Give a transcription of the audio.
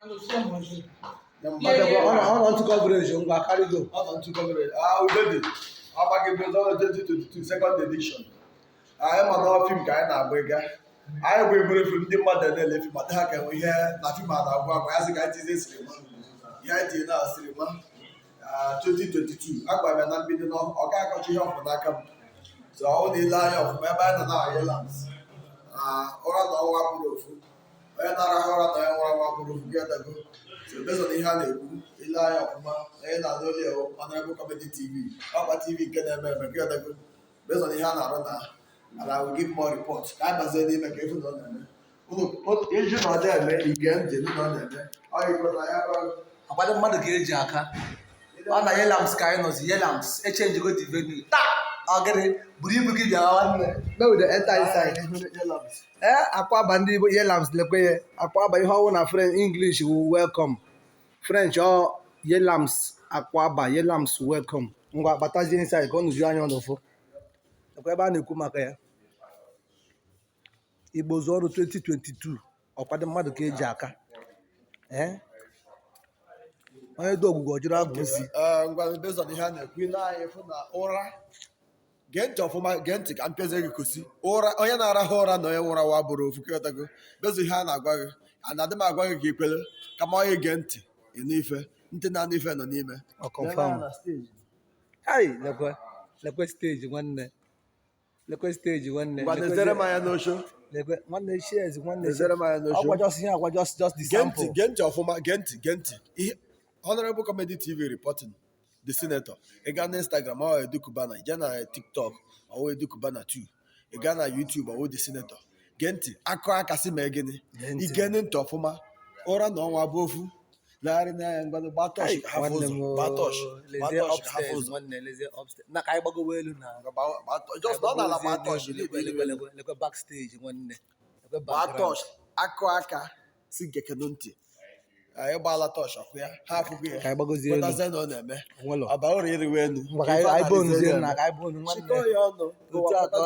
Ọ nọ ntụ coverage, ngwa, carry go. Ọ nọ ntụ coverage. Ah, Udedi Agbagi Igbo 2022 second edition. Anyị ma na film ka anyị na-agba ịga. Anyị bụ ebere film, ndị mmadụ na-ele film adịghị ka enwe ihe na film a na-agwa agwa ya sị ka anyị tizie cinema. Ihe anyị tinye na cinema 2022, agwara m ya na mbido na ọ ga-akọcha ihe ọfụ n'aka m. So ọ na ile anya ọfụma ebe anyị nọ na Yelams, ụra na ọnwa bụrụ ofu, onye na-arahụ ụra na onye nwụrụ anwụ bụrụ ofu gị adago. So based on ihe a na-ekwu, ile anya ọfụma na onye na-anụ olu ya, Honorable Comedy TV, ọkwa TV nke na-eme eme gị adago. Based on ihe a na-arụ na and I will give more report ka anyị bazie n'ime ka efu na ọ na-eme. Iju na ọ dị eme ige ntị na ọ na-eme ọ yikọ na ya. Akwado mmadụ ka eji aka. Ọ na Yelams ka anyị nọzi. Yelams echangego the venue taa. Ọ gịnị buru ibu gị bịa, nwanne? Make we dey enter inside. Ee, akwa ndị Igbo Yelams, lekwe ya akwa ihe ọwụ na French, English wu welcome, French ọ Yelams, akwaba Yelams welcome. Ngwa, batazie inside ka ọ nụjuo anya ọnụfụ. Lekwa ebe a na-ekwu maka ya, Igbo zụọ ọrụ 2022. Ọkwado mmadụ ka eji aka. Ee, onye dị ogwugwu ọ jụrụ agwụ isi. Ee, ngwa, based on ihe a na-ekwu, ile anya fụ na ụra, gee ntị ọfụma, gee ntị ka m pịazie gị kosi ụra, onye na-arahụ ụra na onye nwụrụ anwụ abụrụ ofu kịọtago. Based ihe a na-agwa gị, a na-adị m agwa gị ka ikwere kama onye gee ntị ịnụ ife, ntị na-anụ ife nọ n'ime. Ọ confirm. Hai, lekwe, lekwe stage, nwanne, lekwe stage, nwanne. Ngwa, nezere m anya n'osho. Lekwe, nwanne, cheers, nwanne. Nezere m anya n'osho. Ọgwa just ihe agwa just the Gee ntị. sample. Gee ntị ọfụma, gee ntị, gee ntị. Ihe Honorable Comedy TV reporting, the senator. Ị gaa na Instagram, ọ Edu Cubana. Ị gaa na TikTok, ọwụ Edu Cubana 2. Ị gaa na YouTube, ọwụ the senator. Gee ntị, akụ aka sị mee gịnị? Gee ntị. Ige ntị ọfụma, ụra na ọnwa bụ ofu. Legharị n'anya, mgbado, gbaa torch ka ha fụ Nwanne ụzọ. m. Gbaa torch, gbaa Lezie torch ka ha fụ upstairs. ụzọ. Nwanne, lezie upstairs na ka anyị gbagowe elu na Gbaa just nọ n'ala, gbaa torch. Lekwe, lekwe, lekwe, lekwe backstage, nwanne, lekwe Gbaa background. torch, akụ aka si gekenu ntị. Anyị gbaala torch ọkụ ya, ha afụgo ya. Ka anyị gbagozie elu. Kwetazie na ọ na-eme. Onwelo. Ọba ụrụ iriwe elu. Ngwa, ka anyị bonuzie na ka anyị bonu, nwanne. Chịkọọ ya ọnụ. Otu a ka